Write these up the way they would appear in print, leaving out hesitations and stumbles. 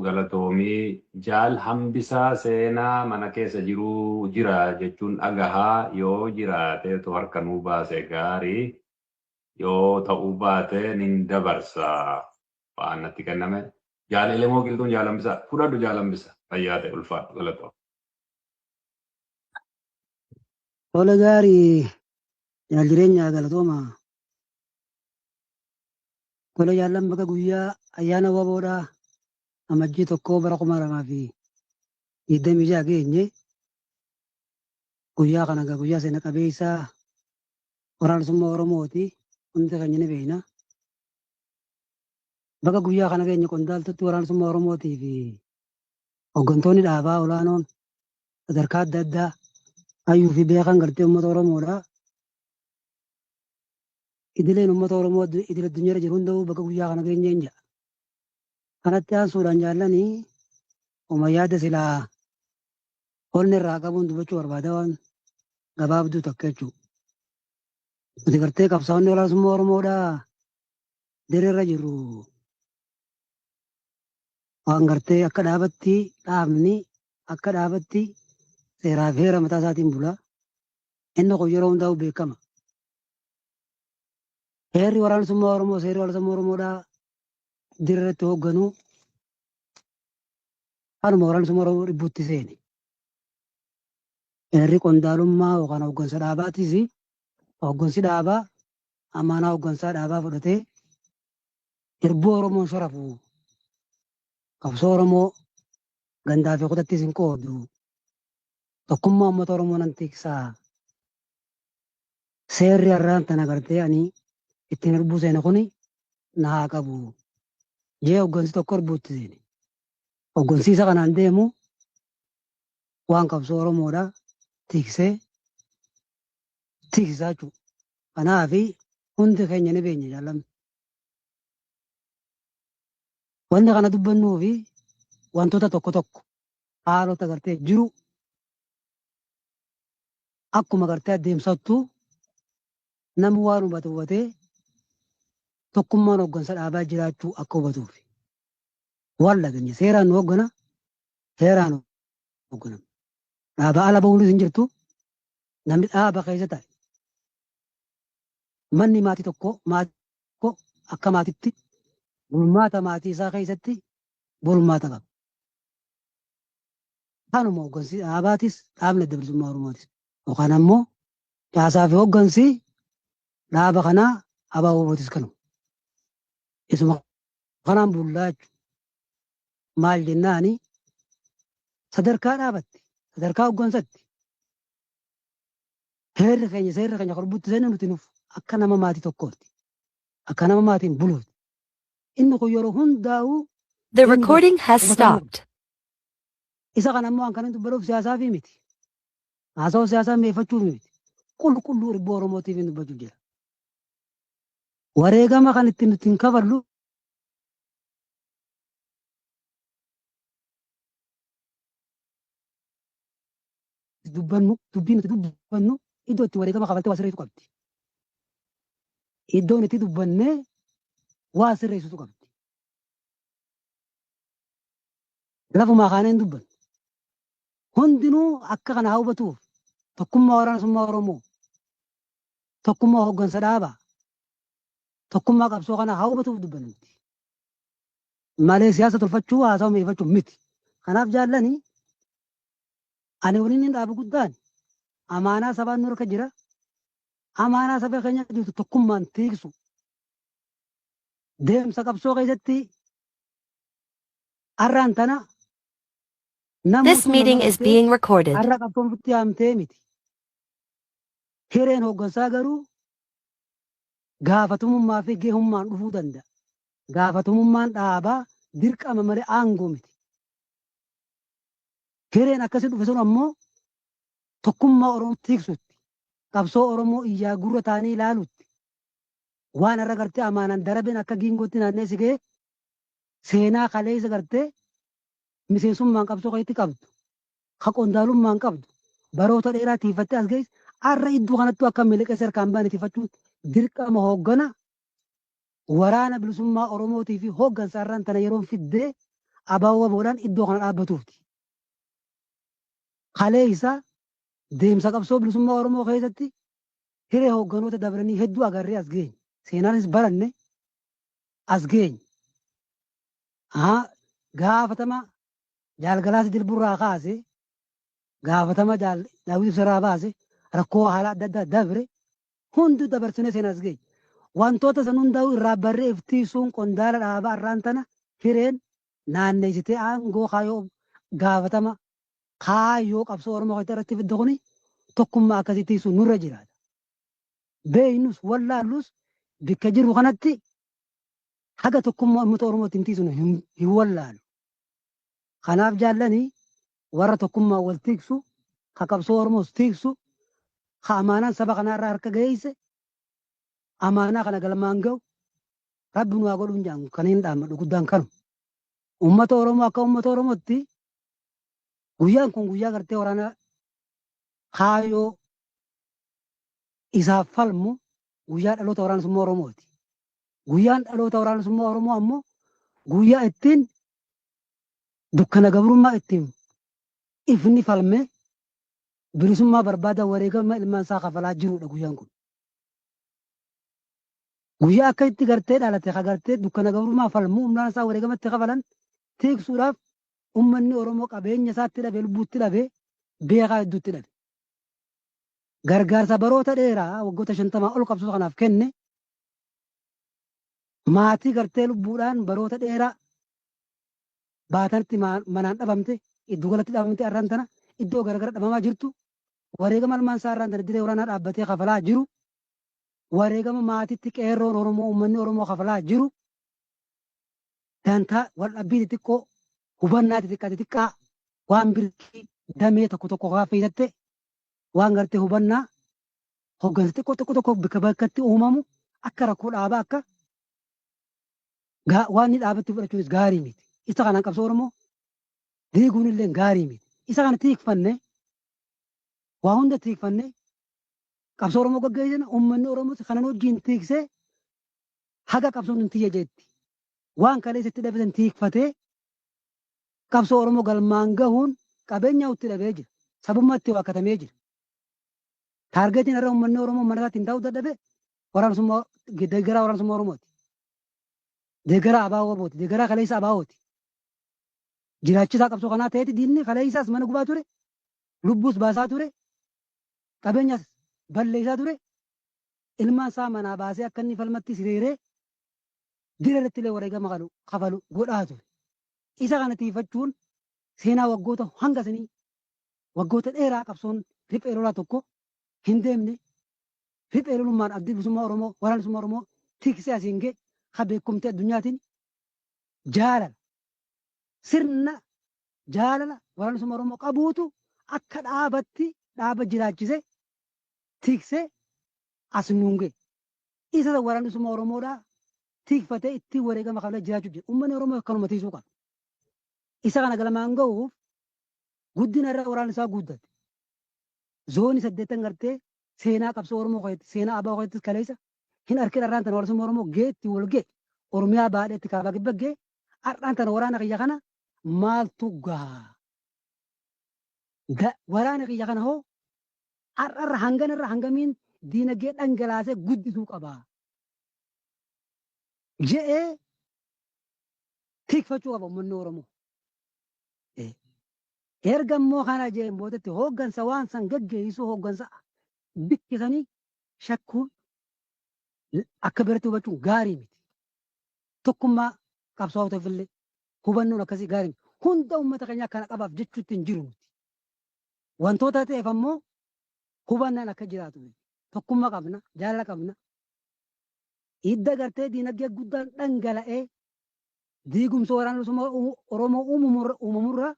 Galatoomii. Jaal Hambisaa Seenaa mana keessa jiruu jira jechuun dhagahaa, yoo jiraateetu harka nuu baase gaarii, yoo ta'uu baate nin dabarsa waan natti kenname. Jaal Elemoo Qilxuun, Jaal Hambisaa fudhadhu. Jaal Hambisaa, fayyaa ta'e, ulfaadhu, galatoom. Tola, gaarii jaal Jireenyaa, galatooma. Tola jaallan, bakka guyyaa ayyaana WBOdhaa Amajjii 1 bara 2026 geenye. Guyyaa kana egaa guyyaa seena qabeessaa Waraana Bilisummaa Oromooti. Hundi keenya ni beekna. Bakka guyyaa kana geenye, qondaaltoti Waraana Bilisummaa Oromootii fi hooggantoonni dhaabaa olaanoon sadarkaa adda addaa, hayyuu fi beekan gartee uummata Oromoodha. Idileen uummata Oromoo idil addunyaarra jiru hunda'uu bakka guyyaa kana geenyeen jedha. Kanatti aansuudhaan jaallanii, uma yaada silaa onni irraa qabuun dubbachuu barbaada, waan gabaabduu takka jechuudha. Nuti gartee qabsaa'onni olaantummaa Oromoodhaa dirreerra jirru, waan gartee akka dhaabatti, dhaabni akka dhaabatti seeraa fi heera mataa isaatiin bula. Inni kun yeroo hundaa'u beekama. Heerri waraanummaa Oromoo, seerri waraanummaa Oromoodhaa dirreerratti hoogganuu kanuma waraanummaa Oromoo dhibbuutti seene. Heerri qondaalummaa yookaan hooggansa dhaabaatis, hooggansi dhaabaa amaanaa hooggansaa dhaabaa fudhatee hirbuu Oromoon sharafu, qabsoo Oromoo gandaa fi kutattis hin qoodu. Tokkummaa uummata Oromoo nan tiksaa. Seerri har'aan tana gartee ani ittiin hirbuu seene kuni na haa qabu. Jee hooggansi tokko hirbuutti seene. Hooggansi isa kanaan deemu waan qabsoo Oromoodha tiksee tiksisaa jechuudha. Kanaafi hundi keenya ni beenya jaallamni. Wanni kana dubbannuu fi wantoota tokko tokko haalota gartee jiru akkuma gartee adeemsattu namni waan hubate hubatee tokkummaan hooggansa dhaabaa jiraachuu akka hubatuuf. Waan laganye seeraan nu hooggana, seeraan hoogganama. Dhaaba ala bahuunis hin jirtu. Namni dhaaba keessa ta'e, manni maatii tokko, maatii tokko akka maatitti bulmaata maatii isaa keessatti bulmaata qaba. Kanuma hooggansi dhaabaatis, dhaabni Adda Bilisummaa Oromootis yookaan ammoo caasaa fi hooggansi dhaaba kanaa ABO-WBOtis kanuma. Isuma kanaan bullaa jechuudha. Maal jennaani, sadarkaa dhaabatti, sadarkaa hooggansatti heerri keenya, seerri keenya korbutti seenne nuti nuuf akka nama maatii tokkooti. Akka nama maatiin buluuti. Inni kun yeroo hundaa'u The recording has stopped. Isa kana immoo kan dubbachuuf siyaasaaf miti. Haasawaa siyaasaa mi'eeffachuuf miti. Qulqulluu hirbuu Oromootiif hin dubbachuuf jira. Wareegama kan ittiin nuti hin kafallu dubbannu, dubbii nuti dubbannu iddoo itti wareegama kafaltee waa sirreessu qabdi. Iddoon itti dubbannee waa sirreessutu qabdi. Lafumaa kaanee hin dubbannu. Hundinuu akka kana haa hubatuuf, tokkummaa waraanasummaa Oromoo, tokkummaa hooggansa dhaabaa, tokkummaa qabsoo kana haa hubatuuf dubbannu miti. Malee siyaasa tolfachuu, haasawaa mi'eeffachuu miti. Kanaaf jaallani, ani waliin hin dhaabu guddaan amaanaa sabaan nu harka jira. Amaanaa saba keenya jirtu tokkummaan tiiksu. Deemsa qabsoo keessatti har'aan tana This meeting is being recorded. Har'a qabsoon ofitti yaamtee miti. Hireen hooggansaa garuu gaafatamummaa fi gahummaan dhufuu danda'a. Gaafatamummaan dhaabaa dirqama malee aangoo miti. Hireen akkasii dhufe sun ammoo tokkummaa Oromoo tiksutti, qabsoo Oromoo iyyaa gurra ta'anii ilaalutti, waan har'a gartee amaanaan darabeen akka giingootti naannee si ga'e, seenaa kaleessa gartee miseensummaan qabsoo keessatti qabdu, ka qondaalummaan qabdu, baroota dheeraa tiifattee as geesse, har'a iddoo kanattuu akka miliqee harkaan baane tiifachuun dirqama hooggana Waraana Bilisummaa Oromootii fi hooggansa har'aan tana yeroon fiddee ABO WBOdhaan iddoo kana dhaabbatuuti. Kalee isaa deemsa qabsoo bilisummaa Oromoo keessatti hiree hoogganoota dabranii hedduu agarree as geenye. Seenaanis baranne as geenye. Gaafatama Jaal Galaasa Dilburraa kaase, gaafatama Jaal Daawit Ibsarraa baase, rakkoo haala adda addaa dabre hundi dabarsinee seenaa as geenye. Wantoota san hundaa'u irraa barree iftiisuun qondaala dhaabaa irraan tana hireen naanneessitee aangoo kaayyoo gaafatama kaayyoo qabsoo Oromoo keessatti irratti fidde kuni tokkummaa akkasii tiisuun nurra jiraata. Beeynus wallaallus bikka jirru kanatti haga tokkummaa uummata Oromoo ittiin tiisnu hin wallaalu. Kanaaf jaallanii warra tokkummaa wal tiiksu, ka qabsoo Oromoos tiiksu, ka amaanaan saba kanaa irraa harka geesse, amaanaa kana galmaan ga'u, Rabbi nu haa godhuun jaan kan hin dhaammadhu guddaan kanu. Uummata Oromoo akka uummata Oromootti guyyaan kun guyyaa gartee waraana kaayyoo isaaf falmu, guyyaa dhaloota waraana bilisummaa Oromooti. Guyyaan dhaloota waraana bilisummaa Oromoo ammoo guyyaa ittiin dukkana gabrummaa ittiin ifni falme bilisummaa barbaada wareegama ilmaan isaa kafalaa jirudha guyyaan kun. Guyyaa akka itti gartee dhalate ka gartee dukkana gabrummaa falmuu humnaan isaa wareegamatti kafalan tiiksuudhaaf uummanni Oromoo qabeenya isaatti dhabe, lubbuutti dhabe, beekaa hedduutti dhabe. Gargaarsa baroota dheeraa waggoota 50 ol qabsoo kanaaf kenne, maatii gartee lubbuudhaan baroota dheeraa baatanitti manaan dhabamte, iddu galatti dhabamte, arraan tana iddoo garagara dhabamaa jirtu, wareegama ilmaan isaa arraan tana diree waraanaa dhaabbatee kafalaa jiru, wareegama maatitti qeerroon Oromoo, uummanni Oromoo kafalaa jiru, dantaa wal dhabbii xixiqqoo, hubannaa xixiqqaa xixiqqaa waan birkii damee tokko tokko gaafa waan gartee hubannaa hoggansa xiqqoo xiqqoo tokko bakka bakkatti uumamu akka rakkoo dhaabaa akka waan inni dhaabatti fudhachuunis gaarii miti. Isa kanaan qabsoo Oromoo diiguun illee gaarii miti. Isa kana tiikfanne, waa hunda tiikfanne qabsoo Oromoo gaggeessina. Uummanni Oromoo kanan wajjin tiiksee haga qabsoon hin tiyya jetti. Waan kaleessatti dhabe tiikfatee qabsoo Oromoo galmaan gahuun qabeenya itti dhabee jira. Sabummaa itti waakkatamee jira. Targetiin irra uummanni Oromoo mana isaatti hin ta'uu dadhabe waraanasummaa deeggaraa waraanasummaa Oromooti. Deeggaraa ABO WBOti. Deeggaraa kaleessa ABOti. Jiraachisaa qabsoo kanaa ta'eeti diinni kaleessaas mana gubaa ture. Lubbuus baasaa ture. Qabeenyas balleessaa ture. Ilmaan isaa manaa baasee akka inni falmatti siriiree dira irratti illee wareegama kafalu godhaa ture. Isa kana tiifachuun seenaa waggoota hanga sanii waggoota dheeraa qabsoon riphee lolaa tokko hin deemne, riphee lolummaan abdii bilisummaa Oromoo, waraana bilisummaa Oromoo tiksee asiin ga'e, ha beekumtii addunyaatiin jaalala sirna jaalala waraana bilisummaa Oromoo qabuutu akka dhaabatti dhaaba jiraachise tiksee as nuun ga'e. Isa waraana bilisummaa Oromoodhaa tikfatee ittiin wareegama kafalee jiraachuu jira. Uummanni Oromoo akkanuma tiisuu qaba. Isa kana galmaan ga'uuf guddina irra waraana isaa guddate. Zoonii 8 gartee seenaa qabsoo Oromoo keessatti, seenaa ABO keessatti kaleessa hin arkin arraan tana waraana Oromoo geetti wal gee Oromiyaa baadheetti kaabaa kibba gee arraan tana waraana kiyya kana maaltu gahaa? Waraana kiyya kana hoo har'arra hanganarra hangamiin diinagdee dhangalaasee guddisuu qaba? Je'ee tikfachuu qaba uummanni Oromoo. Erga immoo kana jeen boodatti hooggansa waan san gaggeessu hooggansa bikkisanii shakkuun akka biratti hubachuun gaarii miti. Tokkummaa qabsaa'otaaf illee hubannoon akkasii gaarii miti. Hunda uummata keenyaa kana qabaaf jechuutti hin jiru nuti. Wantoota ta'eef ammoo hubannaan akka jiraatu tokkummaa qabna, jaalala qabna. Hidda gartee diinagdee guddaan dhangala'ee diigumsa waraana bilisummaa Oromoo uumamurraa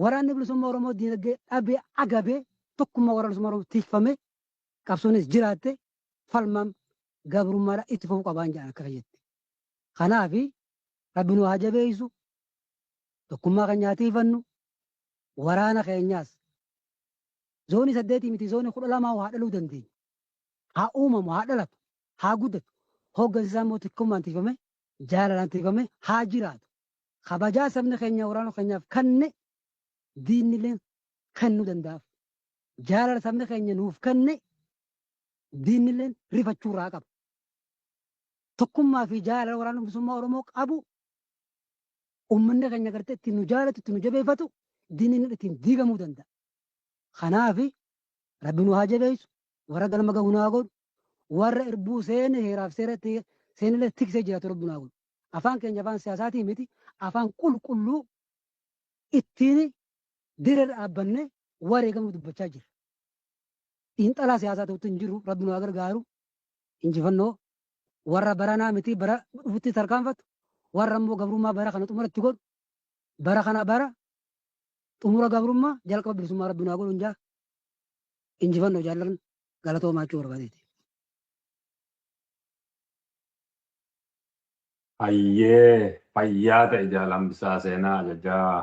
waraanni bilisummaa Oromoo diinagdee dhabee agabee tokkummaa waraana bilisummaa Oromoo tikfame qabsoonis jiraatte falmaan gabrummaadha itti fufuu qabaan jedhan akka fayyatti. Kanaafi Rabbi nu haa jabeessu, tokkummaa keenya tiifannu, waraana keenyaas zoonii 8 miti zoonii 12 haa dhaluu dandeenya. Haa uumamu, haa dhalatu, haa guddatu. Hooggansi isaa immoo tokkummaan tiifame, jaalalaan tiifame haa jiraatu. Kabajaa sabni keenya waraana keenyaaf kenne diinnileen kennuu danda'aaf. Jaalala sabni keenya nuuf kenne diinnileen rifachuu irraa qaba. Tokkummaa fi jaalala waraana bilisummaa Oromoo qabu uummanni keenya gartee ittiin nu jaalatu ittiin nu jabeeffatu diinni ittiin diigamuu danda'a. Kanaaf Rabbi nu haa jabeessu, warra galma gahu nu haa godhu, warra irbuu seene heeraaf seera seenillee tiksee jiraatu Rabbi nu haa godhu. Afaan keenya afaan siyaasaatii miti, afaan qulqulluu ittiin dirree dhaabbanne wareegamuu dubbachaa jira. Xiinxalaa siyaasaa ta'utti hin jiru, Rabbi nu haa gargaaru. Injifannoo warra baranaa miti bara dhufutti tarkaanfatu, warra immoo gabrummaa bara kana xumuratti godhu, bara kana bara xumura gabrummaa jalqaba bilisummaa Rabbi nu haa godhu hin injifannoo jaallan galatoomaa jechuu barbaadeeti. Hayyee, fayyaa ta'e Jaal Hambisaa Seenaa Ajajaa.